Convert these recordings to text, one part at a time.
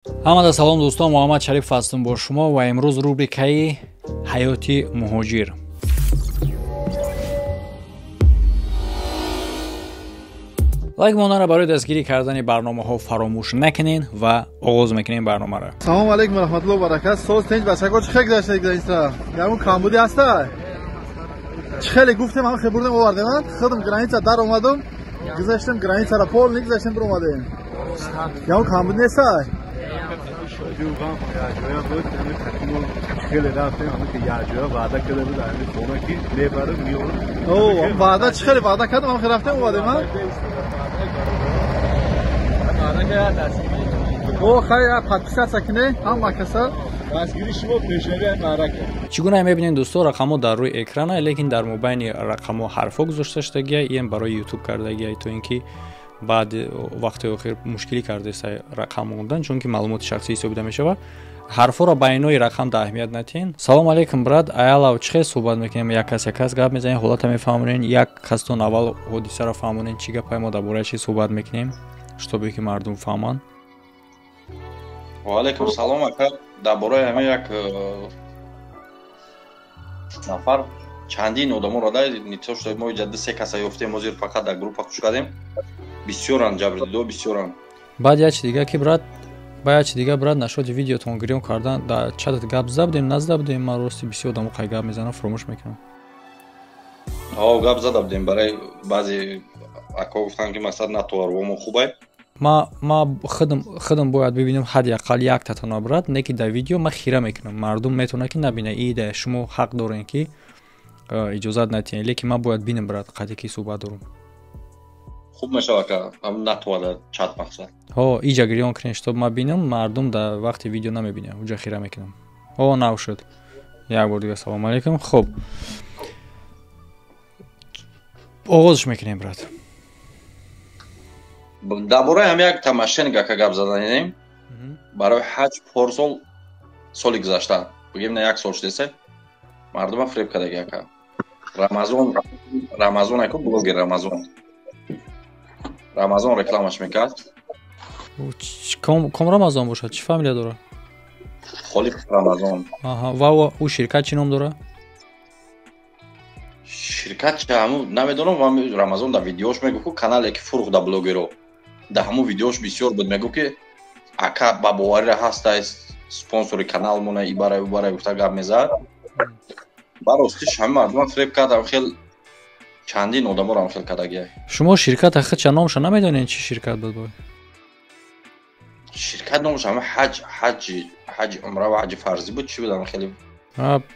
Ҳамада салом дӯстон, Муҳаммад Шарипов ҳастам бо шумо ва имрӯз рубрикаи ҳаёти муҳоҷир. Лайк монданро барои дастгирӣ кардани барномаҳо фаромӯш накунед ва оғоз мекунем барномаро. Салому алайкум ва раҳматуллоҳи ва баракат. Соз тинҷ бачако, чӣ хел гузашта граница? Ягон камбудӣ ҳаста? Чӣ хеле гуфтем, ҳам хел бурдем овардем. Худам граница дар омадам, гузаштем границаро пол нигузаштем, биромадем. Ягон камбудӣ неста? Ваъда чӣ хеле ваъда кардам, ҳам хел рафтем омадем. О, хай, подписаться кунед ҳама каса. Дастгири шумо пешравии маърака. Чӣ гуна мебинед дӯсто, рақамҳо дар рӯи экрана, лекин дар мобайни рақамҳо ҳарфҳо гузошта шудагия, ин барои ютуб кардагия, то ин ки баъд вақти охир мушкилӣ кардааст рақам мондан, чунки маълумоти шахсӣ ҳисобида мешавад. Ҳарфҳоро ба инои рақам да аҳамият натиҳен. Салом алейкум, брат. Аялав, чӣ хел суҳбат мекунем? Як кас як кас гап мезанем, ҳолата мефаҳмонем. Як кастон аввал ҳодисаро фаҳмонем, чӣ гапае мо дар бораи чӣ суҳбат мекунем, шутобе ки мардум фаҳманд. Ва алейкум салом, ака. Дар бораи ҳамин як нафар чандин одаморо да нито шуда, мо иҷа ду-се каса ёфтем, ҳозир фақат дар группа хуш кардем. Бисёранд ҷабрдидо, бисёранд. Баъд як чи дига ки брат, баъд як чи дига брат, нашоди видеотон гирён кардан дар чатат гап зада будем, назада будем? Ман рости бисёр одамо қай гап мезанам, фуромӯш мекунам. Ҳо, гап зада будем. Барои баъзе ако гуфтанд, ки масалан натоварвомо хубай. Ма худам бояд бибинам ҳадди ақал як татона, брат, не ки дар видео ман хира мекунам, мардум метавонад ки набина. Ида шумо ҳақ дорем ки иҷозат натиҳед, лекин ман бояд бинам, брат, қаде ки суҳбат дорам. Хуб мешавад, ака, натова чат мақсад. Ҳо, иҷа гирён кунед, чтоб ман бинам, мардум дар вақти видео намебинад, уҷа хира мекунам. О, нав шуд. Як бор дига салому алейкум. Хуб, оғозш мекунем, брат. Дар бораи ҳам як тамашенг ака гап заданем. Барои ҳаҷ порсол, соли гузашта, бигем на як сол шудеса, мардума фиреб кардаги ака. Рамазон, Рамазон аку, блогер Рамазон. Рамазон рекламаш мекард. Ком Рамазон бошад? Чӣ фамилия дорад? Холиқ Рамазон. Аҳа, ва ӯ ширкат чӣ ном дорад? Ширкат чи ҳаму намедонам, ва Рамазон дар видеош мегуфт, ку канале ки фурӯх да блогеро. Дар ҳамун видеош бисёр буд, мегуфт ки ака ба боварира ҳаста спонсори каналмона, ибара убара гуфта гап мезад. Ба ростиш ҳами мардума фиреб кардам, хел чандин одаморо ҳам хел кардагия. Шумо ширката худша номша намедонед, чӣ ширкат буд бой? Ширкат номаш ҳама ҳаҷ, ҳаҷи, ҳаҷи умра ва ҳаҷи фарзӣ буд, чӣ буд ҳама хеле.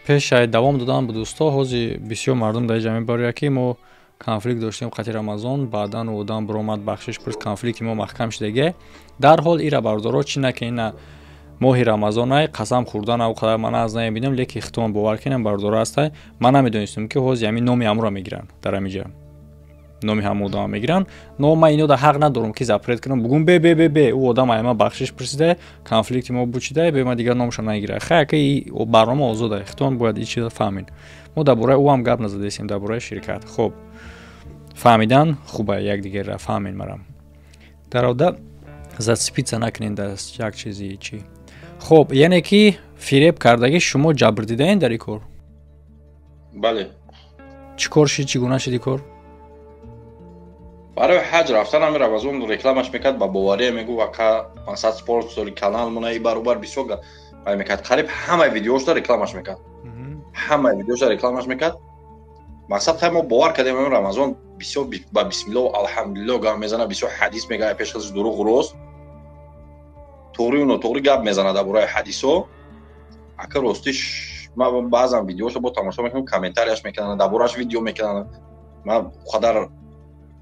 Пеш ай давом додан бу дӯсто, ҳозир бисёр мардум дар ҷамъ мебарӯяд ки мо конфликт доштем қати Рамазон, баъдан одам биромад бахшиш пурс, конфликти мо маҳкам шудагия. Дарҳол ира бардоро чӣ накунед, на моҳи Рамазонай қасам хӯрдан ав қадар ман аз намебинам, лекин хитон бовар кунем бардоро ҳастай. Ман намедонистам ки ҳозир ҳамин номи ҳамро мегиранд дар ҳамин ҷа. Номи ҳам одама мегиранд. Но ман ино да ҳақ надорам ки запрет кунам, бугум бе бе бе бе, ӯ одам ай ман бахшиш пурсида, конфликти мо бучида, бе ман дигар номашро нагирад. Хай ака, и барнома озода, хитон бояд и чиза фаҳмед. Мо дар бораи ӯ ҳам гап назадаистем, дар бораи ширкат. Хуб, фаҳмидан хуба, якдигарра фаҳмед марам. Дар ода зацепиться накунед дар як чизи чӣ. Хуб, яъне ки фиреб кардагӣ шумо ҷабр дидаен дар ин кор? Бале. Чӣ кор шид, чӣ гуна шид ин кор? Барои ҳаҷ рафтан ҳами Рамазон рекламаш мекард, ба бовария мегуфт ака масалан спонсори каналмона и баробар бисёр вай мекард. Қариб ҳамаи видеошда рекламаш мекард. Ҳамаи видеошда рекламаш мекард. Мақсад хай мо бовар кардем, ҳамин Рамазон бисёр ба бисмиллоҳ алҳамдулиллоҳ гап мезанад, бисёр ҳадис мегӯяд, пеш аз дурӯғ рост. Туғри нотуғри гап мезанад дар бораи ҳадисо. Ака ростиш ман баъзан видеошо бо тамошо мекунам, комментарияш мекунанд, дар борааш видео мекунанд. Ман қадар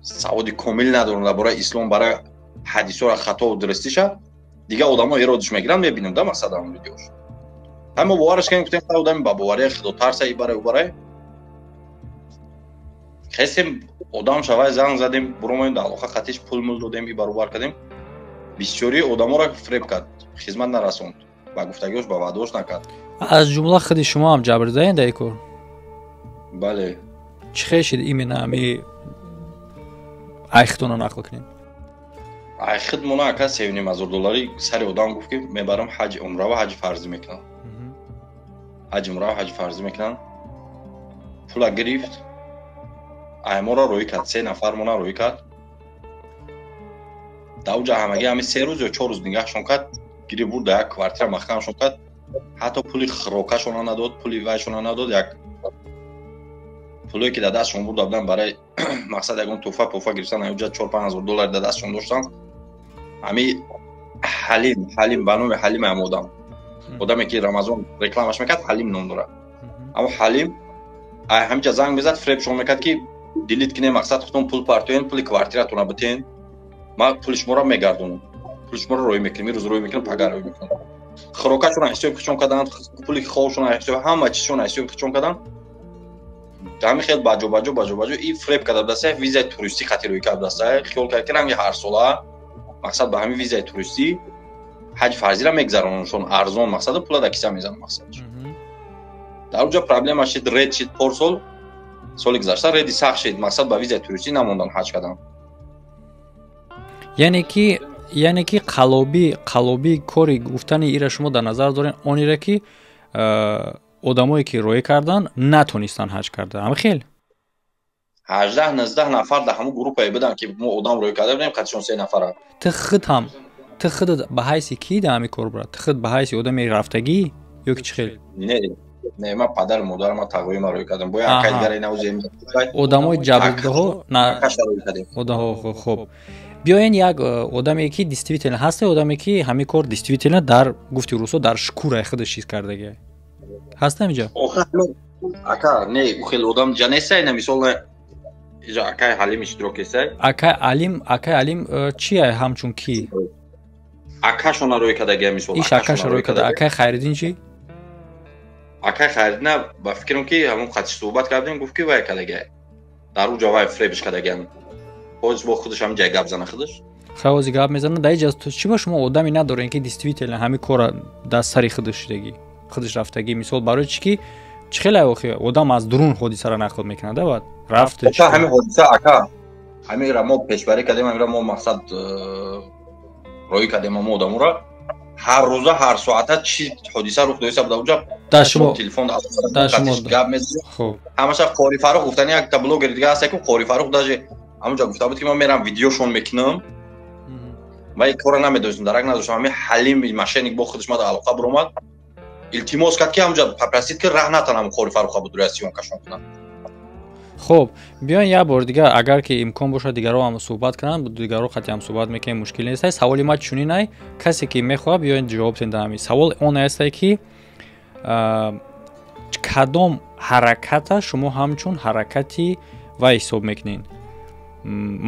саводи комил надорам дар бораи ислом, барои ҳадисоро хатову дурустиша. Дигар одамо эродиш мегиранд, мебинам да мақсад ҳамон видеош. Ҳам мо бовараш кардем, гуфтем хай одами ба бовария худотарса, ибара убарай. Хестем одам шавай занг задем, буромадем дар алоқа қатиш, пул мул додем, и баробар кардем. Бисёри одаморо фиреб кард, хизмат нарасонд, ба гуфтагиҳош, ба ваъдаҳош накард. Аз ҷумла худи шумо ҳам ҷабр дидаен дар ин кор? Бале. Чӣ хел шид именно ҳами айхтонро нақл кунем? Ай хидмона ака 3,5 ҳазор доллари сари одам гуфт, ки мебарам ҳаҷи умрава, ҳаҷи фарзӣ мекунам, ҳаҷи умрава, ҳаҷи фарзӣ мекунам. Пула гирифт, аймора рӯй кард, се нафар мона рӯй кард. Дар уҷа ҳамагӣ ҳами 3 рӯз ё 4 рӯз нигаҳшон кард, гирифт, бурд, дар як квартира маҳкамшон кард. Ҳатто пули хӯрокашона надод, пули вайшона надод. Як пулое ки дар дастшон бурда буданд барои мақсад ягон тӯҳфа пӯфа гирифтан, уҷа 4-5 ҳазор доллар дар дастшон доштанд. Ҳами Ҳалим, Ҳалим, ба номи Ҳалим, ҳам одам, одаме ки Рамазон рекламаш мекард, Ҳалим ном дорад. Аммо Ҳалим ҳамиҷа занг мезад, фребшон мекард, ки делить кинем, мақсад худтон пул партоен, пули квартиратона битен, ман пули шуморо мегардонам, пули шуморо рӯй мекунем, ирӯз рӯй мекунам, пага рӯй мекунам. Хӯрокашона ҳисоби худшон карданд, пули хобшона ҳисоб, ҳама чизшона ҳисоби худшон карданд. Ҳами хел баҷо баҷо баҷо баҷо и фреб карда даста, визаи туристӣ хати рӯй кард даста. Хиёл кард, ки ранги ҳарсола, мақсад, ба ҳамин визаи туристӣ ҳаҷи фарзиро мегзаронашон арзон, мақсаду пула дар киса мезанам. Мақсад, дар уҷа проблема шид, ред шид. Порсол, соли гузашта реди сахт шид, мақсад, ба визаи туристӣ намондан ҳаҷ кардан. Яъне ки қалобӣ кори гуфтани ира шумо дар назар дорен онира, ки одамое ки роӣ кардан, натонистанд ҳаҷ карда, ҳама хел? 18-19 нафар дар ҳамун группае буданд, ки мо одам роӣ карда будем, қатишон се нафара. Ту худ ҳам, ту худат ба ҳайси ки дар ҳамин кор бурад? Ту худ ба ҳайси одами рафтагӣ ё ки чӣ хел? Не, не, ма падару модарама, тағоима рӯй кардам, бо як дигаре навзем. Одамои ҷабрдидаҳо. Хоб, биёен, як одаме ки действительно ҳаста, одаме ки ҳамин кор действительно дар гуфти русо дар шкураи худаш чиз кардагӣ ҳаста инҷа? Ака, не, хеле одам ҷа нестай, на мисол иҷа акай Ҳалим иштирок кесай. Акай Алим, акай Алим чия, ҳамчун ки? Акашона рӯй кардагия, мисол. Иш акаша рӯй карда. Акай Хайриддин чӣ? Акай Хайриддина, ба фикрам, ки ҳамон қатиш суҳбат кардем, гуфт, ки вай кардагия, дар уҷа вай фребиш кардагиам. Ҳоз бо худаш ҳам ҷай гап зана худаш. Ҳози гап мезана. Дар иҷа чӣ ба шумо одаме надорем, ки действительно ҳамин кора дар сари худаш шудагӣ, худаш рафтагӣ? Мисол, барои чӣ ки чӣ хеле охи одам аз дурун ҳодисаро нақл мекунад, баъд рафт. Ҳамин ҳодиса, ака, ҳаминра мо пешбарӣ кардем, ҳаминра мо, мақсад, роҳӣ кардем мо одамура. Ҳар рӯза, ҳар соата чӣ ҳодиса рух доиста буда уҷа, телефон гап мезанем ҳамаша. Қори Фарух гуфтани якта блогери дига ҳаста, ки Қори Фарух даже ҳамунҷа гуфта буд, ки ман мерам, видеошон мекунам. Ва ин кора намедонистем, дарак надоштам. Ҳамин Ҳалим мошенник бо худаш мада алоқа биромад, илтимос кард, ки ҳамунҷа попросить, ки раҳ натанам Қори Фаруха будура съёмкашон кунам. Хуб, биён, як бор дигар, агар ки имкон бошад, дигарро ҳам суҳбат кунанд, дигарро қатъи ҳам суҳбат мекунем, мушкил нест. Саволи ма чунин: касе ки мехоҳад, биёен, ҷавоб тен дар ҳамин савол. Он астае, ки кадом ҳараката шумо ҳамчун ҳаракати вай ҳисоб мекунед,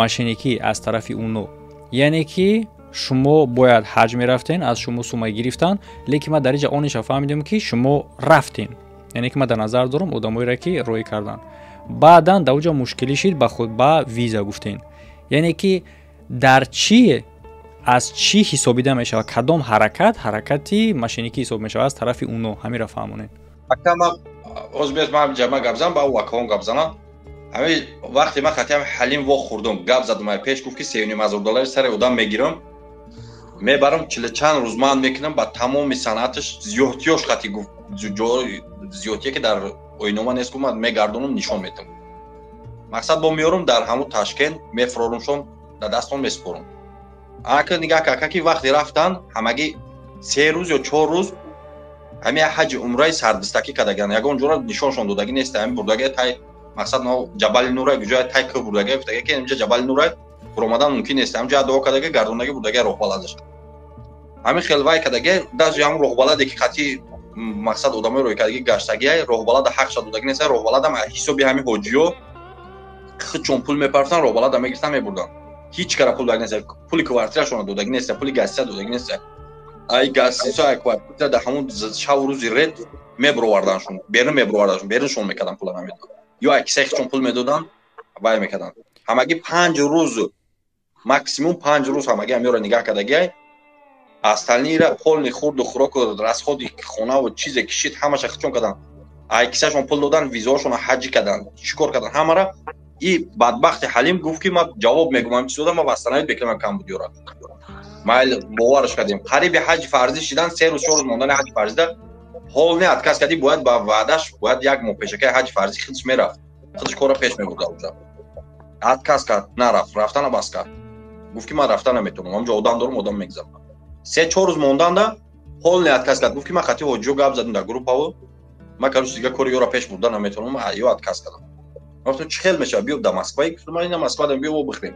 мошенникӣ аз тарафи уно? Яъне ки шумо бояд ҳаҷ мерафтен, аз шумо сума гирифтан, лекин ман дар инҷа ониша фаҳмидем, ки шумо рафтен. Яъне ки ман дар назар дорам одамоеро, ки роӣ карданд, баъдан дар уҷа мушкилӣ шид, ба худ ба виза гуфтен. Яъне ки дар чӣ, аз чӣ ҳисобида мешавад, кадом ҳаракат ҳаракати мошенникӣ ҳисоб мешавад аз тарафи уно? Ҳаминро фаҳмонед. Ҳозир ман ҷама гап занам, ба акаон гап занам. Ҳамин вақте ман хати Ҳалим вохӯрдум, гап задум, пеш гуфт, ки 3,5 ҳазор доллари сари одам мегирам, мебарам, чилу чанд рӯз ман мекунам. Ба тамоми санъаташ зиёдтиёш хати гуфт, зиёдтие ки дар оинома нест, гуфт, ман мегардонам, нишон метам. Мақсад, бо меёрам дар ҳамун Ташкент, мефурорумшон, дар дастон месупорам. Ака, нигаҳ ака, ки вақте рафтан, ҳамагӣ 3 рӯз ё 4 рӯз ҳамин ҳаҷи умраи сардистакӣ кардагиан, ягон ҷора нишоншон додагӣ нест. Ҳамин бурдагия тай, мақсад, Ҷабали Нурай, ҷоя тай кӯ бурдагия, гуфтагия, ки инҷа Ҷабали Нурай, буромадан мумкин нест. Ҳамҷа дуо кардагия, гардондагӣ, бурдагия роҳбаладаш. Ҳамин хел вай кардагия, даже ҳамун роҳбаладе ки қатъи, мақсад, одамои рӯй кардагӣ гаштагия, роҳбалада ҳақша додагӣ нест. Роҳбаладам ҳисоби ҳамин ҳоҷиё худшон пул мепартан, роҳбалада мегирифтан, мебурдан. Ҳеҷ кара пул додагӣ нест, пули квартирашона додагӣ нест, пули гостиница додагӣ нест. Ай гостиница, ай квартира дар ҳамун шаву рӯзи ред мебуроварданшон, берун мебуроварданшон, беруншон мекардан, пула намедод ё ай кисаи худшон пул медодан, вай мекардан. Ҳамагӣ 5 рӯз, максимум 5 рӯз ҳамагӣ ҳамёро нигаҳ кардагиай. Остальныйра полный хурду хӯроку, расходи хонаву чизе кишид, ҳамаша худшон кардан, ай кисашон пул додан, визаошона ҳаҷӣ кардан, чӣ кор кардан ҳамара. И бадбахти Ҳалим гуфт, ки ман ҷавоб мегӯям, ҳам чиз додам, ман восстановить мекунам камбудиёра. Майли, боварш кардем. Қариби ҳаҷи фарзӣ шидан, 3 рӯз, 4 рӯз мондани ҳаҷи фарзида полный отказ кардӣ. Бояд ба ваъдаш, бояд як моҳ пешакаи ҳаҷи фарзӣ худш мерафт, худш кора пеш мебурда, уҷа отказ кард, нарафт, рафтана бас кард. Гуфт, ки ман рафта наметавонам, ҳамҷо одам дорам, одам мегзарам. 3-4 рӯз монданда полный отказ кард. Гуфт, ки ман хати ҳоҷиё гап задам дар группаво, ман, короче, дига кори ёра пеш бурда наметавонам, ё отказ кардам. Гуфтам, чӣ хел мешавад, биё да Москва. Гуфтам, ман ина Москва дам, биё бихӯрем.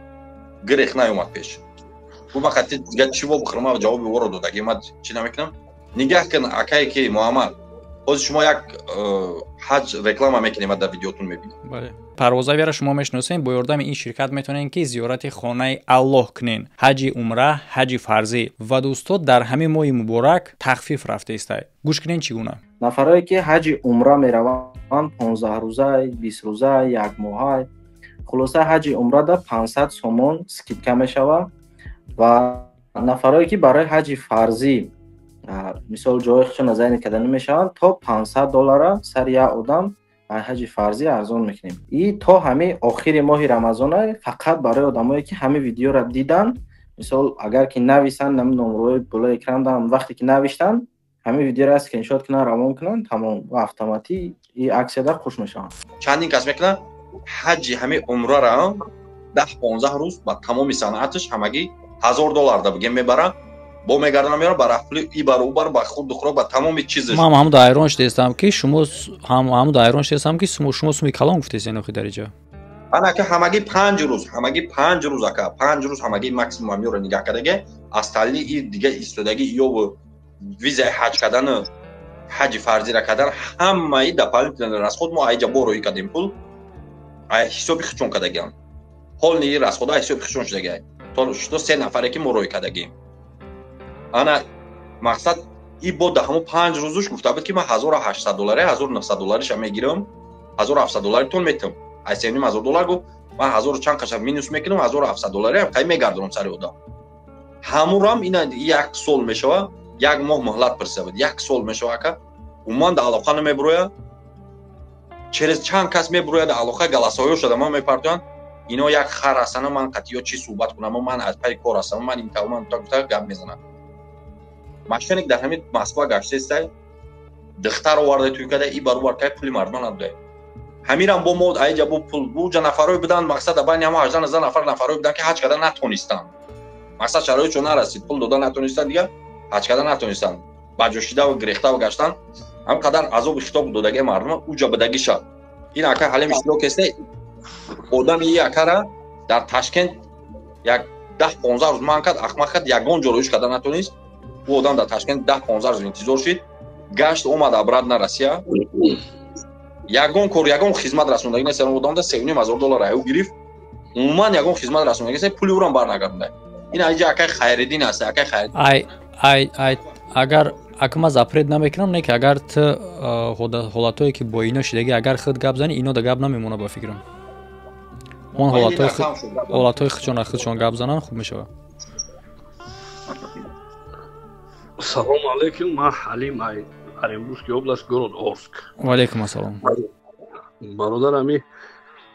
Гирех наёмад пеш. Гуфт, ман хати дига чӣ во бихӯрам, ман ҷавоби воро додагӣ, ман чӣ намекунам. Нигаҳ кун, акае ки Муҳаммад, ҳозир шумо як ҳаҷ реклама мекунем, дар видеотун мебинем. Бале, Парвозавиаро шумо мешиносем. Бо ёрдами ин ширкат метавонед, ки зиёрати хонаи Аллоҳ кунен, ҳаҷи умра, ҳаҷи фарзӣ. Ва дӯсто, дар ҳамин моҳи муборак тахфиф рафтаистай. Гӯш кунен, чӣ гуна. Нафарое ки ҳаҷи умра мераванд, 15 рӯза, 20 рӯза, як моҳа, хулоса, ҳаҷи умрада 500 сомон скидка мешавад. Ва нафарое ки барои ҳаҷи фарзӣ, мисол, ҷои худшон зайни карда намешаванд, то 500 доллара сари як одам ҳаҷи фарзӣ арзон мекунем. И то ҳамин охири моҳи рамазона, фақат барои одамое ки ҳамин видеоро дидан. Мисол, агар ки нависанд, нами номерҳои болои экран дам, вақте ки навиштанд, ҳамин видеоро скриншот кунанд, равон кунанд, тамом, автоматӣ и аксияда хуш мешаванд. Чандин кас мекунад ҳаҷи ҳамин умрара, 10-15 рӯз ба тамоми санъаташ ҳамагӣ 1000 доллар да бигем мебарад, бо мегардонам, меорам, ба рафтпули ибару убар, ба хурду хӯрок, ба тамоми чизаш. Ман ҳамуда ҳайрон шудастам, ки шумо ҳамуда ҳайрон шудастам, ки шумо суми калон гуфтесен охи дар иҷа. Ана, ака, ҳамагӣ 5 рӯз, ҳамагӣ 5 рӯз, ака, 5 рӯз ҳамагӣ максимум меора. Нигаҳ кардаге, остальные и дига истодагӣ ёву визаи ҳаҷ кардану ҳаҷи фарзира кардан, ҳамаи дополнительный расход мо айҷа бо роҳӣ кардем. Пул ҳисоби худшон кардагиам, полный расхода ҳисоби худшон шудагиа. То что се нафаре ки мо роҳӣ кардагим. Ана, мақсад, и бо да ҳамон 5 рӯзуш гуфта буд, ки ман 1800 долларе, 1900 доллариша мегирам, 1700 долларитон метам. Ай 3500 доллар, гуфт, ман ҳазору чанд қаша минус мекунам, 1700 доллариам қай мегардонам сари одам. Ҳамурам ина як сол мешава, як моҳ муҳлат пурсида буд, як сол мешава, ака, умуман да алоқа намебурояд. Через чанд кас мебурояд да алоқа, голосовой шуда ман мепартоянд: ино як хар ҳастану ман қатъиё чӣ суҳбат кунам, ман аз пайи кор ҳастам, ман ин ман гуфта гап мезанам. Мошенник дар ҳамин Москва гаштестай, духтар оварда, туй када, и баробар кай пули мардума надода. Ҳамирам бо мо аиҷа бо пул буҷа нафарое буданд. Мақсад, байни ҳамо 18-19 нафар нафарое буданд, ки ҳаҷ карда натонистанд. Мақсад, шароитшон нарасид, пул дода натонистанд, дига ҳаҷ карда натонистанд, баҷошидаву гирехтаву гаштанд. Ҳам қадар азоби хитоб додагии мардума уҷа будагиша. Ин ака Ҳалим иштирок кесте. Одами и акара дар Ташкент як 10-15 рӯз ман кард, ахмақ кард, ягон ҷо роиш карда натонист. Ӯ одам дар Ташкент 10-15 рӯз интизор шид, гашт, омад обратно Россия. Ягон кор, ягон хизмат расондагӣ нест. Одамда 3500 доллар аю гирифт, умуман ягон хизмат расондагӣ нест, пули ӯрам барнагардонда. Ин аиҷа акай Хайриддин аст, акай Хайриддин. Ай, ай, ай, агар ака ман запрет намекунам, не ки агар ту ҳолатое ки бо ино шидагӣ, агар худ гап зани, ино да гап намемона, ба фикрам. Он ҳолатҳои худшон гап зананд, хуб мешавад. Салому алейкум, ман Ҳалим, ай Оренбургский область, город Орск. Ваалейкум ассалом. Бародар, ами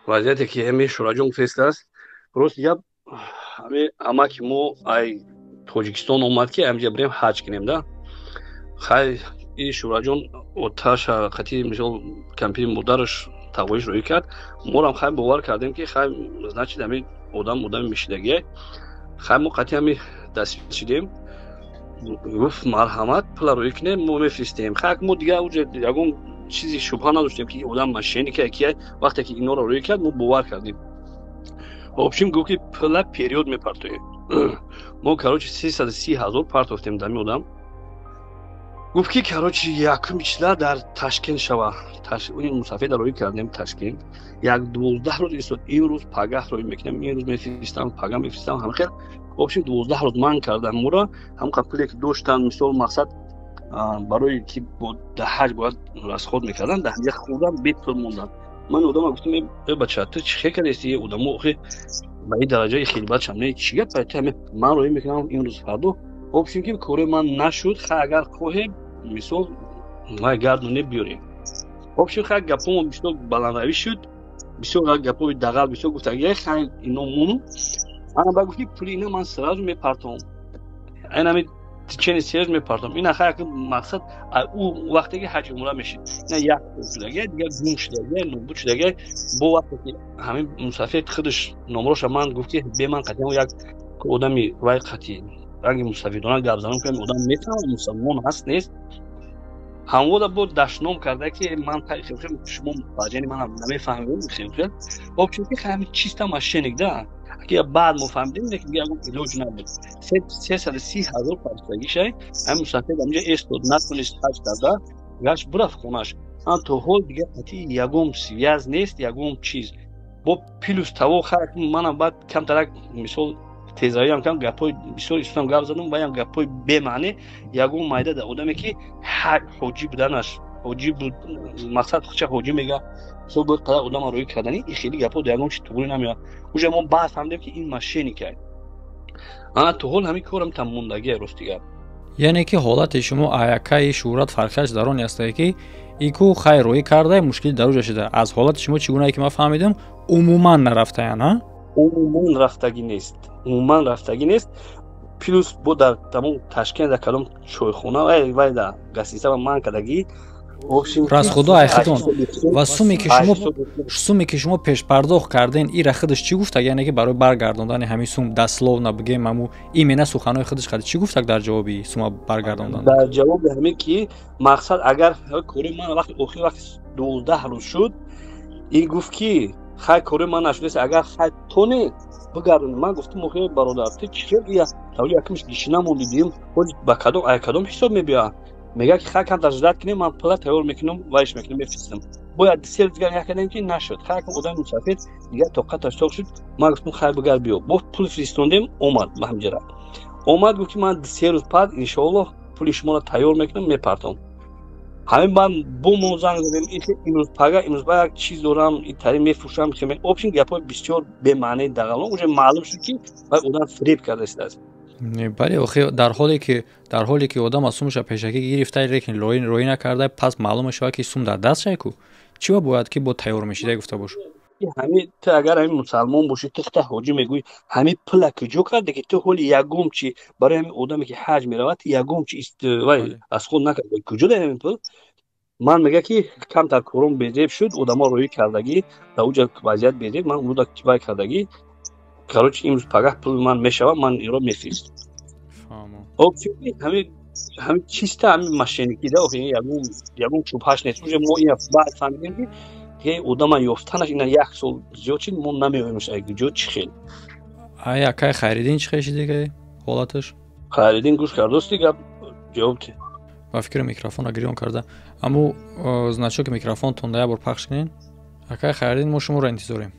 вазъияте ки ами Шураҷон гуфтааст, рост гап, ами амаки мо ай Тоҷикистон омад, ки амҷа бирем ҳаҷ кунем да. Хай, и Шураҷон оташа қати, мисол, кампири модараш тағоиш рӯӣ кард. Морам хай бовар кардем, ки хай, значит, ами одам одами мешидагие. Хай, мо қати ами даст шидем. Гуфт, марҳамат, пула рӯӣ кунем, мо мефиристем. Хай, мо дига уҷа ягон чизи шубҳа надоштем, ки одам мошенника ки. Вақте ки инора рӯӣ кард, мо бовар кардем. В общем, гуфт, ки пула период мепартоем. Мо, короче, 330 000 партофтем дами одам. Гуфт, ки, короче, якум числа дар Ташкент шава. Мусафеда рӯӣ кардем Ташкент. Як 12 рӯз истод: имрӯз, пагаҳ рӯӣ мекунем, имрӯз мефиристам, пагаҳ мефиристам, ҳамхел. В общем, 12 рӯз ман кардам муро. Ҳамқа пуле ки доштан, мисол, мақсад, барои ки дар ҳаҷ бояд расход мекардан, дар ҳаҷа хӯрдан, бепул мондан. Ман одама гуфтам: э бача, ту чӣ хел кардести? Одамо охи ба ин дараҷаи хилбатшам не, чӣ гап, ман рӯӣ мекунам имрӯз, фардо. В общем, ки кори ман нашуд. Хай, агар хоҳем, мисол, вай гардоне биёрем. В общем, хай, гапомо бисёр баландравӣ шуд. Бисёр гапҳои дағал бисёр гуфтаги, хай ино муну. Ана ба гуфт, ки пули ина ман сразу мепартом, айнами течение 3 рӯз мепартом. Ина хай мақсад ӯ вақте ки ҳаҷи умра мешид, ина як шудаги, дигар гум шудаги, нобуд шудаги. Бо вақте ки ҳамин мусафир худаш номроша ман гуфт, ки бе ман қатъиан як одами вай қатъи ранги мусафирдона гап занон кунем, одам метавонад мусалмон ҳаст нест. Ҳамвода бо дашном карда, ки ман шумо баҷани манам намефаҳмем. Хел вообщем ки ҳамин чиста мошенник да, ки баъд мо фаҳмидем, лекин ягон илоҷ набуд. 330 000 партагишай ҳамин мусафир ҳаминҷа эстод, натонист ҳаҷ карда, гашт бурафт хонаш. Ан то ҳол дигар қатъи ягон связь нест, ягон чиз. Бо плюс таво хай манам баъд камтарак мисол тезравиам кам гапҳои бисёр истам гап задам, ваям гапҳои бемаъне. Ягон майда да одаме ки ҳоҷӣ буданаш, ҳоҷӣ буд, мақсад худша ҳоҷӣ мега, мисол бояд қадар одама рӯӣ кардани, и хеле гапҳо да ягон чи туғрӣ намеояд. Уже мо баъд фаҳмидем, ки ин мошенник ай. Ана то ҳол ҳамин корам там мондагия, рости гап. Яъне ки ҳолати шумо аякаи шӯҳрат фарқияш дар он астае, ки ику хай рӯӣ карда, мушкили дар уҷа шуда. Аз ҳолати шумо чӣ гунае ки ман фаҳмидам, умуман нарафтаян, а? Умуман рафтагӣ нест, умуман рафтагӣ нест. Плюс бо дар тамом Ташкент дар кадом чойхона вай да гостиница ман кардагӣ. Расходо айхитон ва суме ки шумо пешпардохт карден, ира худаш чӣ гуфтак? Яъне ки барои баргардондани ҳамин сум, дословно бигем, ҳаму имена суханои худаш қади чӣ гуфтак дар ҷавоби сума баргардондан? Дар ҷавоби ҳамин ки мақсад агар кори ман вақти охир, вақти 12 рӯз шуд, ин гуфт, ки хай кори ман нашудааст, агар хай тоне бигардонӣ. Ман гуфтам: охи бародар, ту чӣ хел ия тавли якумш гишина монди, дуюм ба кадом ай кадом ҳисоб мебиёяд? Мегӯяд, ки хай камтар ждать кунем, ман пула тайёр мекунам, вайш мекунам, мефиристам. Бояд 3 рӯз дигар якардем, ки нашуд. Хай одами мусафир дигар тоқаташ тоқ шуд. Ман гуфтам: хай бигар биё. Бо пул фиристондем, омад ба ҳамҷара омад, гуфт, ки ман 3 рӯз пад иншоаллоҳ пули шуморо тайёр мекунам, мепартом. Ҳамин баъд бо мо занг задем: имрӯз пага, имрӯз ба як чиз дорам, итари мефурӯшам. Общем, гапҳои бисёр бемаънеи дағалон. Уже маълум шуд, ки вай одам фиреб карда истааст. Бале, охи дар ҳоле ки одам аз сумаша пешакӣ гирифта, лекин роӣ накарда, пас маълум мешавад, ки сум дар даст шай ку чӣ ба бояд ки бо тайёр мешида гуфта бош. Ҳами ту агар ҳамин мусалмон бошӣ, ту хта ҳоҷӣ мегӯӣ, ҳамин пула куҷо карде, ки ту ҳоли ягон чи барои ҳамин одаме, ки ҳаҷ меравад, ягон чи вай аз худ накарда, куҷо дар ҳамин пул? Ман мега, ки камтар кором безеб шуд, одамо роӣ кардагӣ, дар уҷа вазъият безеб, ман уда вай кардагӣ. Короче, имрӯз пагаҳ пули ман мешавад, ман иро мефиристам. Ҳамин чиста ҳамин мошенник ида, ягон шубҳаш нест. Уже мо ина баъд фаҳмидем, ки одама ёфтанаш ина як сол зиёд шид, мо намеоемш ҷо чӣ хел. Ай акай Хайриддин чӣ хел шиди ҳолаташ? Хайриддин гӯш кардости гап, ҷавоб ти. Ба фикри микрофона гирён карда, аммо значок микрофонтон да як бор пахш кунед. Акай Хайриддин, мо шуморо интизорем.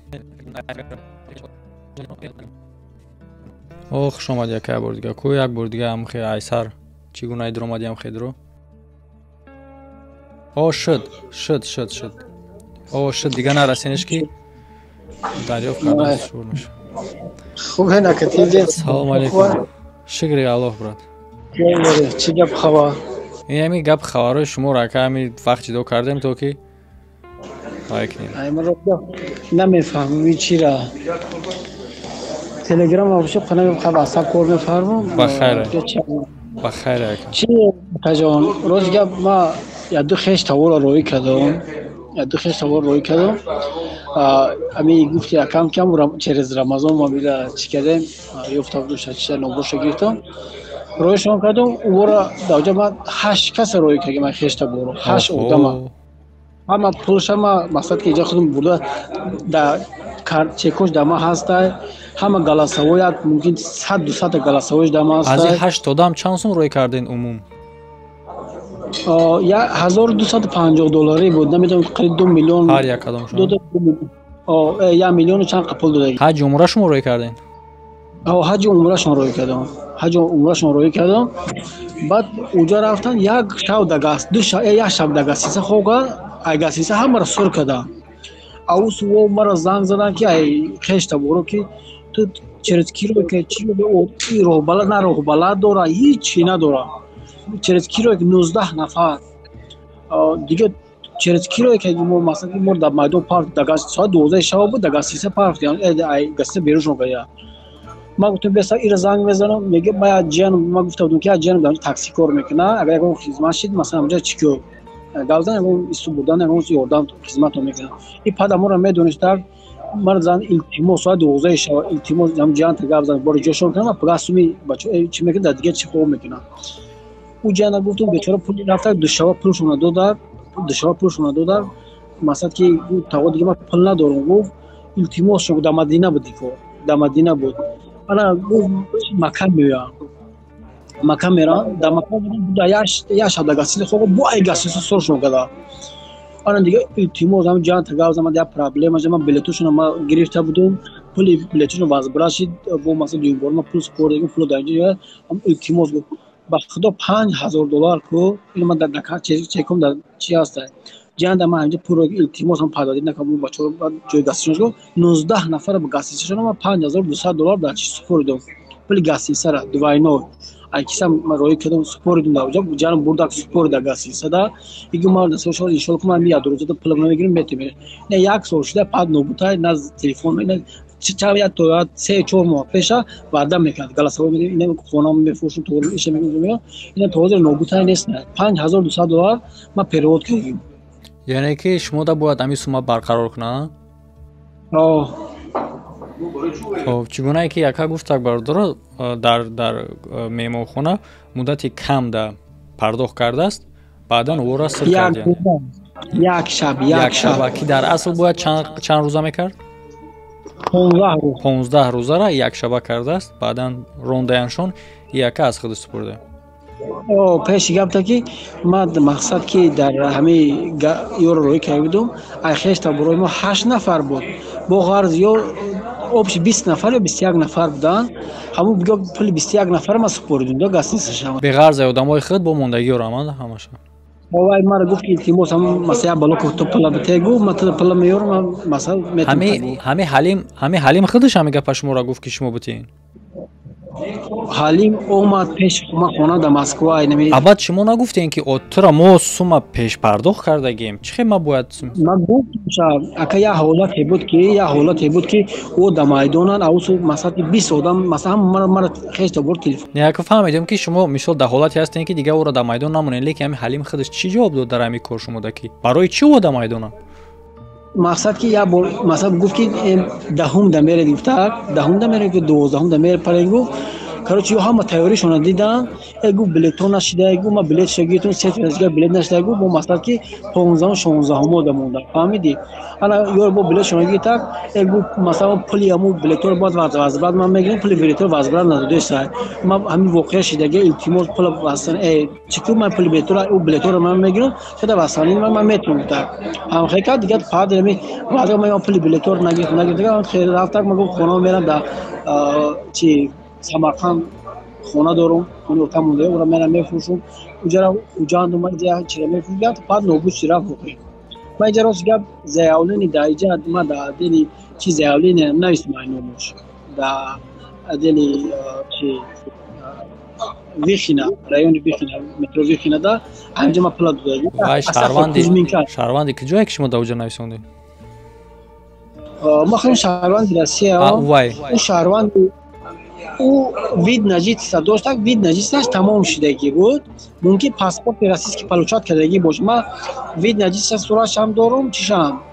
О, хуш омадӣ, ака, як бор дига ку, як бор дига амхе айсар чӣ гуна идро омадӣ, амхе идро. О, шуд, шуд, шуд, шуд. О, шуд, дига нарасенеш, ки дарёфт кардан шур меша. Хубе, накатиде? Салом алейкум, шукри Аллоҳ, брат. Чӣ гап, хабар? Ин ҳами гап хабарҳои шуморо, ака, ҳами вақт ҷудо кардем, то ки лайк кунем. Намефаҳмам чира. Телеграм вообще қана ватсап кор мефармам. Ба хайр, ба хайр, ака. Чи, акаҷон, рози гап, ма як ду хеш таворо роӣ кардам, як ду хеш таворо роӣ кардам. Ами гуфти акам, кам через Рамазон ма била чӣ кардем, ёфта будуша, чиша нобоша гирифтам, роишон кардам увора. Даоҷа ман ҳашт каса роӣ кардем, ман хеш таборо, ҳашт одама. Ҳама пулша ма мақсад ки иҷа худам бурда, да чекош да ма ҳастай, ҳама голосовой, як мумкин 100, 200 голосовой да ма ҳастай. Аз ин ҳашт одам чанд сум роӣ карден умум? 1250 долларӣ буд, намедонам, қариб 2 миллион. Ҳар як кадомшон? 1 миллиону чанд пул дода. Ҳаҷи умра шумо роӣ карден? Ҳаҷи умрашон роӣ кардам, ҳаҷи умрашон роӣ кардам. Баъд уҷа рафтан, як шаб дагас, ду шаб, як шаб да гостиница хоб кард. Ай гостиница ҳамаро сур кардам. Аусуво мара занг задан, ки ай хешта боро, ки ту через киро, ки чи роҳбалад на, роҳбалад дора, ҳичи надора, через киро, 19 нафар дига. Через киро ки мо масалан мо дар майдон парк дар газ соат 12 шаб буд, дар гастиса парк ай гастиса берун шуд. Ман гуфтам беса ира занг мезанам, меге ма ҷан, ман гуфта будам ки ҷанам дар такси кор мекунад, агар ягон хизмат шид, масалан онҷа чӣ ку гавзан ягон исту бурдан, ягон ёрдам хизмат мекунад. И пада моро медонист, так ман зан илтимос соат 12 шаб илтимос ҳам ҷан та гавзан бори ҷошон кунам, пага суми бача чӣ мекунад, дар дигар чӣ хоб мекунад. Ӯ ҷана гуфтум бечора пул рафта душава пулшона дода, душава пулшона дода, масалан ки таво дига ман пул надорам, гуфт илтимос шуд, дар Мадина буд, дар Мадина буд. Ана гуфт Макка меоям, Макка мерам, дар Макка буда як шаб дар гастиса хоб бо ай гастиса соршон када. Ана дига илтимос ҳам ҷан та гавзан, ман як проблема шуд, ман билетошона ман гирифта будум, пули билетошона вазбра шид, бо масалан дуюм бор ман пул супордагим, пул дар инҷо ҳам илтимос гуфт ба худо $5000 ку, ин ман дар чекум дар чи ҳаст ҷан дар ман ҳаминҷо пулро илтимос ҳам пардохт накардам, бачаҳо ҷои гастишон шуд, 19 нафар ба гастишашон ман $5200 дар чи супоридам, пули гастисара двойной ай кисам ман роҳӣ кардам, супоридам дар оҷа, ҷанам бурдак супорида гастисада, иги ман дасташон иншоалло ки ман як рӯзада пулам намегирам, метем. Не як сол шуда пад нобутай на телефон на чанд як то 3-4 моҳ пеша ваъда мекард, галасаво медим, ина хонам мефурӯшам, то иша мекунам, ина то ҳозир нобутай нест. $5200 ман перевод кардем. Яъне ки шумо да бояд ҳамин сумма барқарор кунад? Хоб, чӣ гунае ки яка гуфтак бародаро, дар меҳмонхона муддати кам да пардохт кардааст, баъдан ӯро сир кардиян. Як шаб, як шаб. Ки дар асл бояд чанд рӯза мекард? 15 рӯз. 15 рӯзара як шаба кардааст, баъдан рондаяншон яка аз худ супурда. Пеши гапта ки ман мақсад ки дар ҳамаи ёро роҳӣ карда будум, ай хешта барои мо 8 нафар буд, бо ғарз ё общий 20 нафар ё 21 нафар буданд, ҳамун бигӯ пули 21 нафар ман супоридум да гастиса. Беғарз одамои худ бо мондагиёро аманд ҳамаша. Вай мара гуфт илтимос ҳамун масалан бало ку ту пула бите, гуфт ман ту пула меёрам, масалан метавонам. Ҳами Ҳалим худаш ҳами гапа шуморо гуфт ки шумо бутин? Ҳалим омад пеш ман хона дар Москва. Абад шумо нагуфтем ки тура мо сумма пешпардохт кардагем, чӣ хел ма бояд? Ман гуфтам ака як ҳолате буд ки як ҳолате буд ки ӯ дар майдонанд, авсу масалан 20 одам масалан мара хешта бурд телефон. Не, ака фаҳмидем ки шумо мисол дар ҳолате ҳастем ки дигар ӯро дар майдон намонед, лекин ҳами Ҳалим худаш чӣ ҷавоб дод дар ҳамин кор шумо да ки барои чӣ ӯ дар майдонанд? Мақсад ки як бор масалан гуфт ки даҳум да меред, гуфта даҳум да меред, дувоздаҳум да меред паред, гуфт короче ё ҳама тайёришонро диданд, э гуфт билетҳо нашида, гуфт ман билет шагиртум, се дигар билет нашида, гуфт бо мақсад ки 15-ум 16-ум ода монда, фаҳмидӣ? Ана ё бо билетшонро гирифта, э гуфт масалан пули ҳамун билетҳоро бояд вазбрат ман мегирам, пули билетҳоро вазбрат надодеста. Ман ҳамин воқеа шидаги илтимос пула васан, э чӣ ку ман пули билетҳоро ӯ билетҳоро ман мегирам, шуда васанин ман метавонам гуфта. Ҳамхел кард, дигар фақат ҳамин ваъда ман пули билетҳоро нагирифтам, нагирифтам, хел рафтак ман гуфт хона мерам дар чи Самарқанд хона дорум, хонаи отам монда, ӯро мерам мефурӯшум, уҷара уҷанду ман иҷа чира мефурӯшам, баъд нобуд ши рафт воқеа. Ман иҷа рост гап заявление дар иҷа ман дар отдели чи заявление навистам ай номош дар отдели чи Вихина, райони Вихина, метро Вихина да ҳаминҷа ман пула додам. Вай шаҳрванди куҷое ки шумо дар уҷа нависондед? Ман худам шаҳрванди Россия, ӯ шаҳрванди ӯ вид на жительство дошт, вид на жительствоаш тамом шудагӣ буд, мумкин паспорти российский получать кардагӣ бошад. Ман вид на жительство суратшам дорум, чишам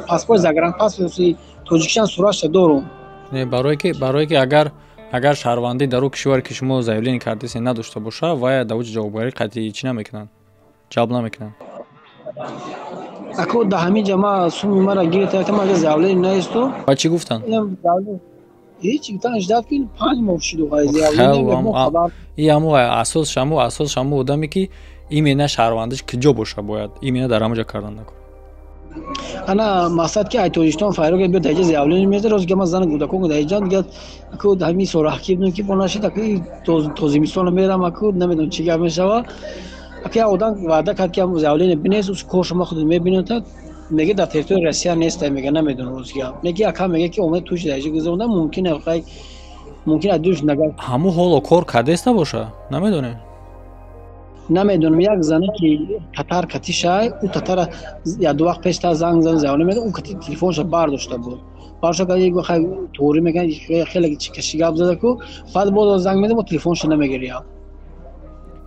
паспорт загранпаспорти тоҷикишам суратша дорум. Не, барое ки агар шаҳрвандӣ дар ӯ кишваре ки шумо заявление кардесен надошта боша, вай дар оҷа ҷавобгарӣ қатъи чӣ намекунанд, ҷалб намекунанд. Ако дар ҳамин ҷа ма суми мара гирифта, ман заявление наисту. Ва чӣ гуфтанд? Ҳеҷ гуфтан ждат ки 5 моҳ шуд заявление мо хабар. И ҳаму асос шаму асос шаму одаме ки именно шаҳрвандиш куҷо боша бояд именно дар ҳамон ҷо кардан накун. Ана мақсад ки ай Тоҷикистон файро ки биёд дар иҷа заявление мезад, рост ки ман зани кӯдакон дар иҷа дигар аку ҳамин сораҳ ки будем ки бо нашид, аку то зимистон мерам, аку намедонам чӣ гап мешава. Аку як одам ваъда кард ки ҳам заявление бинес, ус кор шумо худ мебинед, меге дар территорияи Россия нест, меге намедонам рост гап. Меге ака меге ки омад туш дар иҷа гузаронда, мумкин хай мумкин аз душ нагар. Ҳамун ҳоло кор кардеста боша, намедонем. Намедонам, як зане ки татар катишай, ӯ татара як ду вақт пештар занг зан заёна медод, ӯ кати телефонша бардошта буд. Бардошта кард, як хай туғри мекунад, хеле каши гап зада ку, баъд боз занг медод, мо телефонша намегирям.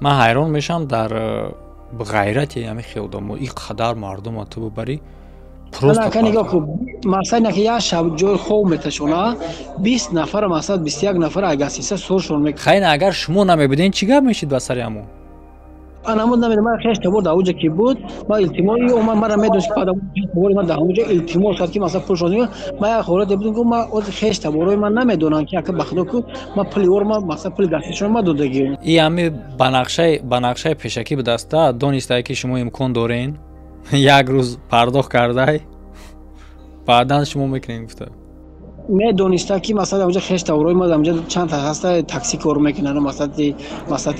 Ман ҳайрон мешавам дар ғайрати ҳамин хел одамо, ин қадар мардума ту бубарӣ. Просто нигоҳ кун, масалан, ки як шаб ҷои хоб меташона, 20 нафар, масалан, 21 нафар агасиса суршон мек. Хайна, агар шумо намебуден, чӣ гап мешид ба сари ҳамон? Анамуд намедонам, ман хеш табор дар оҷа ки буд, ман илтимос, омад мара медонист, ки баъд табори ман дар ҳамонҷо илтимос кард, ки масалан пулшон. Ман як ҳолате будам, ки ман ози хеш таборои ман намедонам, ки ака ба худо ку, ман пули ор, ман масалан пули гастишон ма додагӣ. И ҳами ба нақшаи пешакӣ будаста, донистае ки шумо имкон дорен, як рӯз пардохт кардай, баъдан шумо мекунем гуфта. Медониста, ки масалан онҷа хеш таборои ма онҷа чанд та ҳаста, такси кор мекунанд, масалан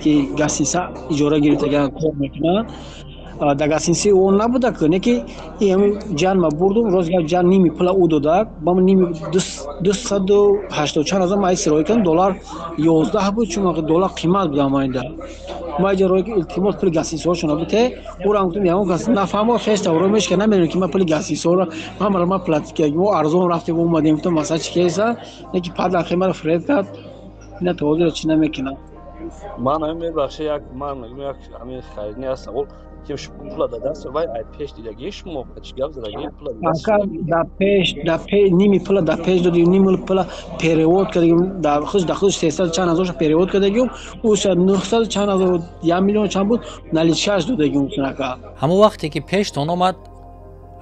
ки гастиса иҷора гирифтаган кор мекунанд. Дар гастиниси он набуда ку, не ки ҳамин ҷан ма бурдум, рост гап, ҷан ними пула ӯ додак, ба ними 280 чанд ҳазор ма айси роҳӣ кардам, доллар 11 буд, чун доллар қимат буд амоинда. Ма иҷа роҳӣ илтимос пули гастинисҳошона буте, ӯро гуфтам, ягон кас нафаҳмо, хеш таборои мешка намедонем, ки ман пули гастинисҳоро ҳамаро ман платить кардам, мо арзон рафтем, омадем, гуфтам, масалан чӣ кеса, не ки падар маро фиреб кард, ина то ҳозира чӣ намекунам. Ман ҳамин мебахшед, як ман як ҳамин хайрни аст савол, ки пула дар даст вай ай пеш дидагӣ, шумо чӣ гап задагӣ, пула дар пеш, дар пеш ними пула дар пеш додем, ними пула перевод кардагим, дар худ 300 чанд ҳазорша перевод кардагим, ӯша 900 чанд ҳазор, 1 миллион чанд буд, наличкаш додагим ака. Ҳамон вақте ки пештон омад,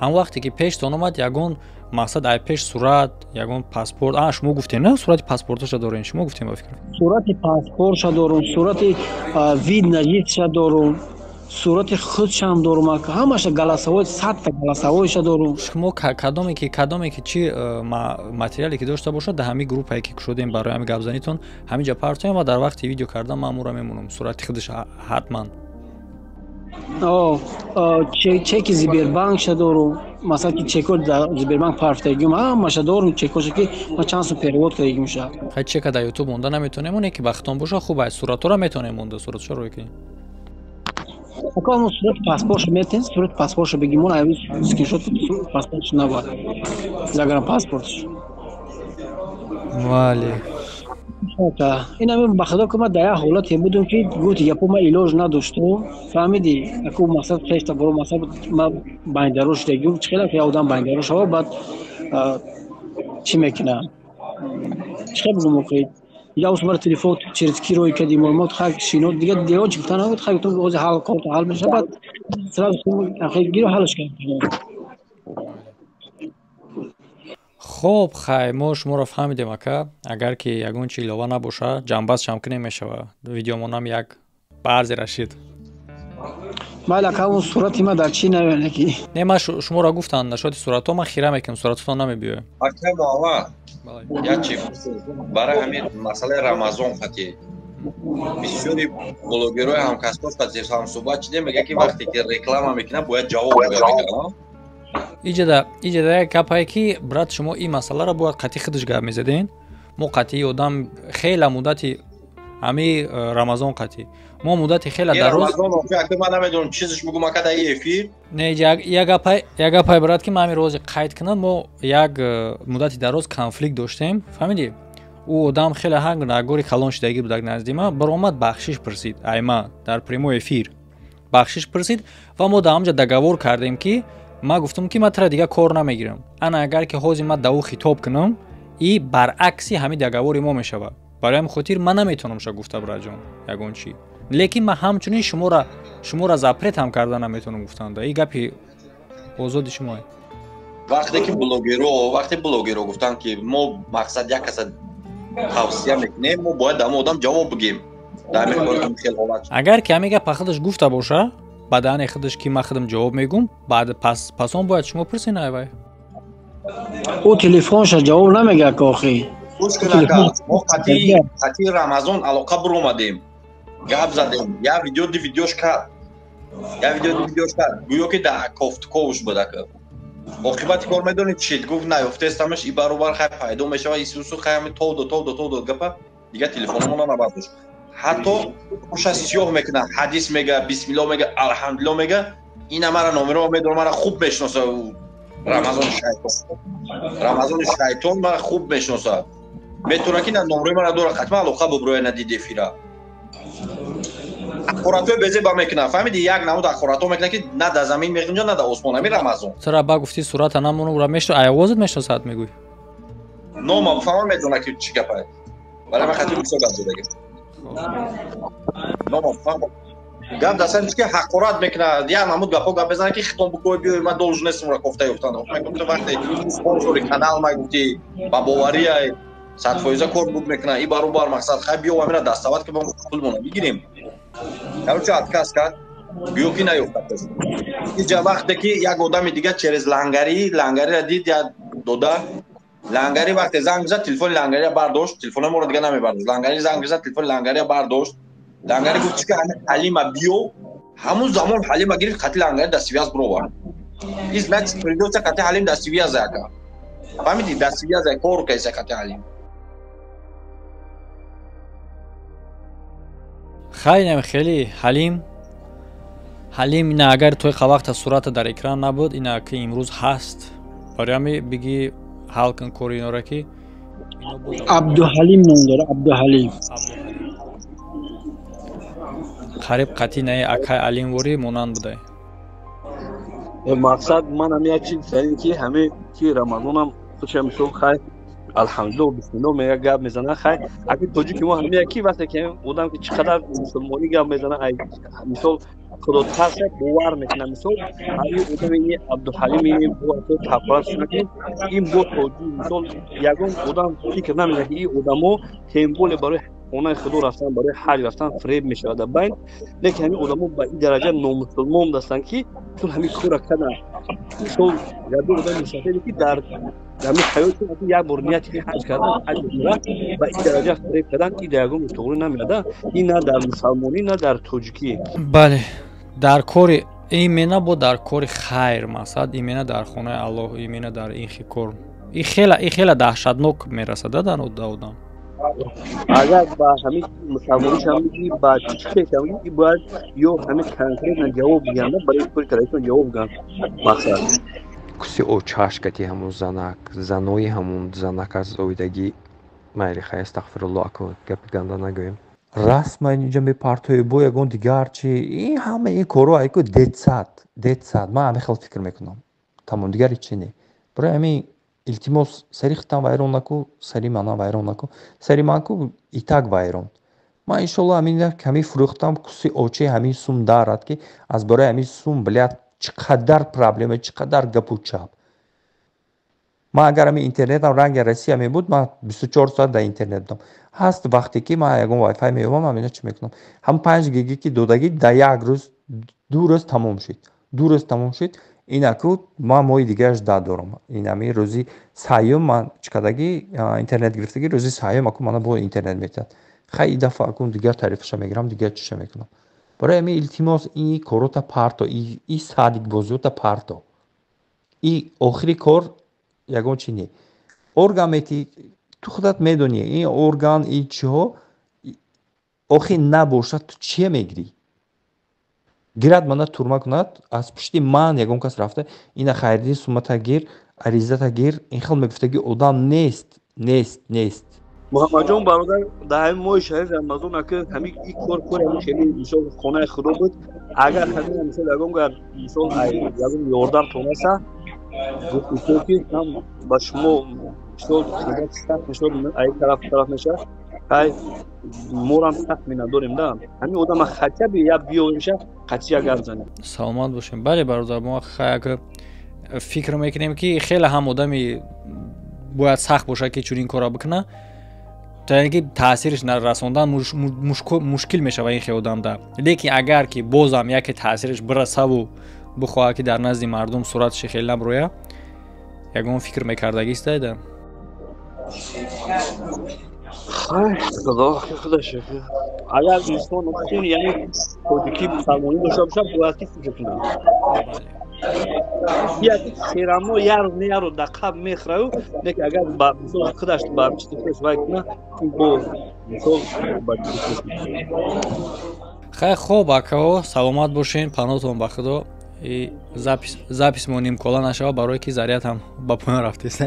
ҳамон вақте ки пештон омад, ягон мақсад ай пеш сурат, ягон паспорт, а шумо гуфтем, на, сурати паспорташа дорем, шумо гуфтем, ба фикр. Сурати паспортша дорум, сурати вид на жительство дорум, сурати худшам дорум, ҳамаша голосовой, 100-та голосовойша дорум. Шумо кадоме ки чӣ материале ки дошта бошад, дар ҳамин группае ки кушодем барои ҳамин гапзанитон, ҳамин ҷа партоем ва дар вақти видео кардан ман амура мемонам, сурати худаш ҳатман. Чеки Сбербанкша дорум, масалан, ки чеко дар Сбербанк парфтагим, ҳамаша дорум, чекоша ки ман чанд сум перевод кардагимша. Хай, чека дар ютуб монда наметонем, оне ки вақтон боша, хуб аст, суратҳоро метонем монда, суратшо рӯй кунем. Ака, сурати паспортшо метен, сурати паспортшо бигимон, скриншот паспортшо набад, загранпаспортш. Вале. Ин ҳамин, ба худо ки ман дар як ҳолате будум, ки гуфти гапо, ман илоҷ надоштум, фаҳмидӣ, аку мақсад хешта боро, мақсад ман байндаро шудагим, чӣ хеле ки як одам байндаро шава, баъд чӣ мекунам, чӣ хел бигум, охи я ус мара телефон через ки рӯй кардим, мо хай шино дига дегон чӣ гуфтан набуд, хай гуфтам, ози ҳал корто ҳал мешава, баъд сразу гиру ҳалш кардем. Хоб, хай, мо шуморо фаҳмидем, ака. Агар ки ягон чи илова набоша, ҷамъбаст шам кунем, мешава, видеомонам як ба арзи рашид. Майли, ака, он сурати ма дар чӣ навене ки. Не, ман шуморо гуфтам, нашоти суратҳо ман хира мекунам, суратотон намебиёем. Ака Муҳаммад, як чи барои ҳамин масъалаи Рамазон хати бисёри блогерҳои ҳамкасбош хати ҳамсӯҳбат шидем, мегӯяд, ки вақте ки реклама мекунад, бояд ҷавоб бигӯяд. Иҷада як гапае, ки брат, шумо ин масъаларо бояд қатъи худаш гап мезаден. Мо қатъии одам хела муддати ҳами Рамазон қатъӣ мо муддати хела дароз. Ман намедонам, чизаш бугум, ака, дар эфир. Не, як гапай, брат, ки ман ҳамин рози қайд кунам, мо як муддати дароз конфликт доштем, фаҳмидӣ, ӯ одам хеле ҳанг нагори калон шудагӣ будак назди ман, баромад, бахшиш пурсид, айма дар прямой эфир бахшиш пурсид ва мо дар ҳамҷа договор кардем, ки ман гуфтам, ки ман тара дигар кор намегирам. Ана, агар ки ҳозир ман да ӯ хитоб кунам, и баръакси ҳамин договори мо мешавад. Барои ҳамин хотир ман наметавонам ша гуфта, браҷон, ягон чӣ, лекин ман ҳамчунин шуморо запрет ҳам карда наметавонам гуфтанда, и гапи озоди шумое. Вақте блогеро гуфтанд, ки мо мақсад як каса тавсия мекунем, мо бояд ҳамон одам ҷавоб бигем. Агар ки ҳамин гапа худаш гуфта боша ба даҳани худаш, ки ман худам ҷавоб мегӯм, баъд пас он бояд шумо пурсен айвай. Ӯ телефонша ҷавоб намегӯяд, охи. Гӯш кун, мо қатъи Рамазон алоқа биромадем, гап задем, як видео, ду видеош кард, як видео, ду видеош кард, гӯё ки дар кофтуковуш буд, ака. Оқибати кор медонед чид гуфт? Наёфтестамаш, и баробар хай пайдо мешавад, исусу хай ҳами тов дод, тов дод, тов дод гапа, дигар телефономона набардошт. Ҳатто оша сиёҳ мекунад, ҳадис мега, бисмилло мега, алҳамдулилло мега. Ина мара номеро медорам, мара хуб мешиноса. Рамазони шайтон, Рамазони шайтон мара хуб мешиноса. Метавона ки номрои мара дора, ҳатман алоқа буброя надид эфира. Ҳақоратҳои безеба мекунад, фаҳмиди? Як намуд ҳақоратҳо мекунад, ки на дар замин меғунҷа, на дар осмон. Ҳамин Рамазон. Чара ба гуфти сурата намону ура мешно, айвозат мешносад мегӯй? Нома фаҳма медона ки чӣ гапае. Вале ман хати бисёр гап задагӣ. Нома фаҳма. Гап дар сари ки ҳақорат мекунад, як намуд гапҳо гап мезанад, ки хитон букой биёй, ман должен нестам ура кофта ёфтан. Мегӯям, ту вақте спонсори канал ма гуфти, ба бовария 100% кор буд мекунад, и баробар мақсад хай биё амира дастоват ки мо пулмона бигирем. Короче, отказ кард, гӯё ки наёфта. Иҷа вақте ки як одами дига через лангари, лангариро дид, я дода лангари, вақте занг зад, телефони лангария бардошт, телефони моро дига намебардошт. Лангари занг зад, телефони лангария бардошт. Лангари гуфт, чӣ ки Ҳалима биё. Ҳамун замон Ҳалима гирифт, қати лангари дар связь бировард. И значит, придётся қати Ҳалим дар связь ака. Фаҳмидӣ? Дар связь кор кайса қати Ҳалим. Хайнам хеле Ҳалим, Ҳалим ина агар той вақта сурата дар экран набуд, ина ки имрӯз ҳаст. Барои ҳами биги ҳал кун кори инора ки Абдуҳалим ном дора, Абдуҳалим. Қариб қатъи наи акай Алим ворӣ монанд будай. Мақсад манам як чиз гуфтанем, ки ҳаме ки Рамазонам худша мисол хай алҳамдулилло бисмилло мега гап мезана. Хай аки тоҷики мо ҳаме ки вақте ки одам ки чӣ қадар мусулмонӣ гап мезана, ай мисол худотарса бовар мекунад. Мисол ҳамин одами ини Абдуҳалим ини тафрат шуда, ин бо тоҷик мисол ягон одам фикр намекунад, ки ин одамо темболе барои хонаи худо рафтан, барои ҳаҷ рафтан фиреб мешавад дар байн. Лекин ҳамин одамо ба ин дараҷа номусулмон ҳастанд, ки чун ҳамин кора карданд. Мисол ягон одами мусафире, ки дар ҳамин ҳаёти як бор нияти ҳаҷ кардан, ҳаҷ ба ин дараҷа фиреб кардан, ин дар ягон тоғрӣ намеяда, ин на дар мусалмонӣ, на дар тоҷикӣ. Бале, дар кори имена бо дар кори хайр, мақсад имена дар хонаи Аллоҳ, имена дар ин хи кор, и хела даҳшатнок мерасада дар одам. Агар ба ҳамин мусалмонишам бигӣ, ба чӣ бигӣ, бояд ё ҳамин конкретно ҷавоб бигӯянд, барои кори кардаишон ҷавоб бигӯянд, мақсад. Куси очашкати ҳамун занак, занои ҳамун занак аз оидагӣ майли, хай, астағфирулло, ако гапи ганда нагӯем. Расма инҷа мепартои, бо ягон дигар чи, ин ҳама ин корҳо айку детсад, детсад. Ман ҳамин хел фикр мекунам, тамом, дигар ҳеч чи не. Барои ҳамин илтимос, сари хитам вайрон наку, сари манам вайрон наку, сари ман ку итак вайрон. Ман иншолло ҳамин ками фурӯхтам, куси очаи ҳамин сум дарад, ки аз бораи ҳамин сум, блядь, чӣ қадар проблема, чӣ қадар гапу чап. Ман агар ҳамин интернетам ранги Россия мебуд, ман 24 соат дар интернет будам. Ҳаст вақте ки ман ягон вайфай меёбам, ҳамина чӣ мекунам. Ҳам 5 гиги ки додагӣ, дар як рӯз, 2 рӯз тамом шуд, 2 рӯз тамом шуд. Инаку ман моҳи дигараш да дорам. Ин ҳамин рӯзи саюм ман чӣ кардагӣ, интернет гирифтагӣ, рӯзи саюм аку мана бо интернет метиҳад. Хай, и дафъа акун дигар тарифаша мегирам, дигар чиша мекунам. Барои ҳамин илтимос, ин корота парто, и садикбозиёта парто, и охири кор ягон чи не. Орган мети, ту худат медонӣ, ин орган, ин чиҳо охир набошад, ту чия мегирӣ? Гирад мана турма кунад, аз пушти ман ягон кас рафта, ина хайрдин сумата гир, аризата гир, ин хел мегуфтаги одам нест, нест, нест. Муҳаммадҷон бародар, дар ҳамин моҳи шариф Рамазон ака ҳамин ин кор кори ҳамин хеле мисол хонаи худо буд. Агар ҳамин мисол ягон гар мисол ягон ёрдам тонеса, гуфтем ки ҳам ба шумо мисол хидмат сахт мешавад, ай тараф тараф мешавад. Хай, морам сахт миннатдорем да ҳамин одама, хотя бы я биёимша, қатъи як гап занем. Саломат бошем. Бале, бародар, мо хай фикр мекунем, ки хеле ҳам одами бояд сахт бошад, ки чунин корро бикунад, то яъне ки таъсириш расондан мушкил мешавад ин хел одамда. Лекин агар ки бозам яке таъсириш бирасаву бихоҳад, ки дар назди мардум суратши хеле наброя, ягон фикр мекардагист дайда. Худо худо шукр. Агар инсон хун, яъне тоҷикӣ мусалмонӣ дошта бошад, бояд ки фикр кунад. Як серамо яр не яру да қаб мехраю, лекин агар ба мисол худаш ба чизи худаш вай куна, бо мисол ба чизи. Хай, хоб, акао, саломат бошен, панотон ба худо. И запись мо нимкола нашава, барое ки заряд ҳам ба поён рафтест.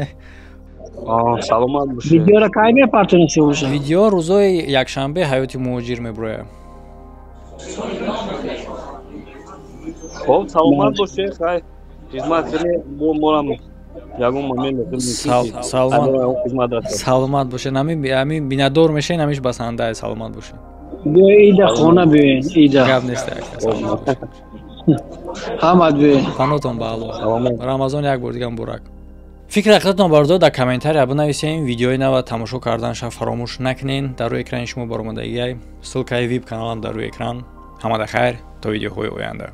Саломат бошед. Видеоро кай мепартонед боша? Видео рӯзои якшанбе «Ҳаёти муҳоҷир» мебурояд. Хоб, саломат бошед, хай, хизмат кунед, морам ягон момент. Саломат бошед, ами бинадор мешавед, ҳамиш басанда. Саломат бошед. Биё, ида хона биёен, ида. Гап нест, ака, саломат бошед. Ҳамат биёен. Панотон ба Аллоҳ. Рамазон як бор дига муборак. Фикри ақидатон, бардор, дар комментария бинависем. Видеои нава тамошо карданша фаромӯш накунен. Дар рӯи экрани шумо баромадагиай ссылка и вип каналам дар рӯи экран. Ҳамада хайр, то видеоҳои оянда.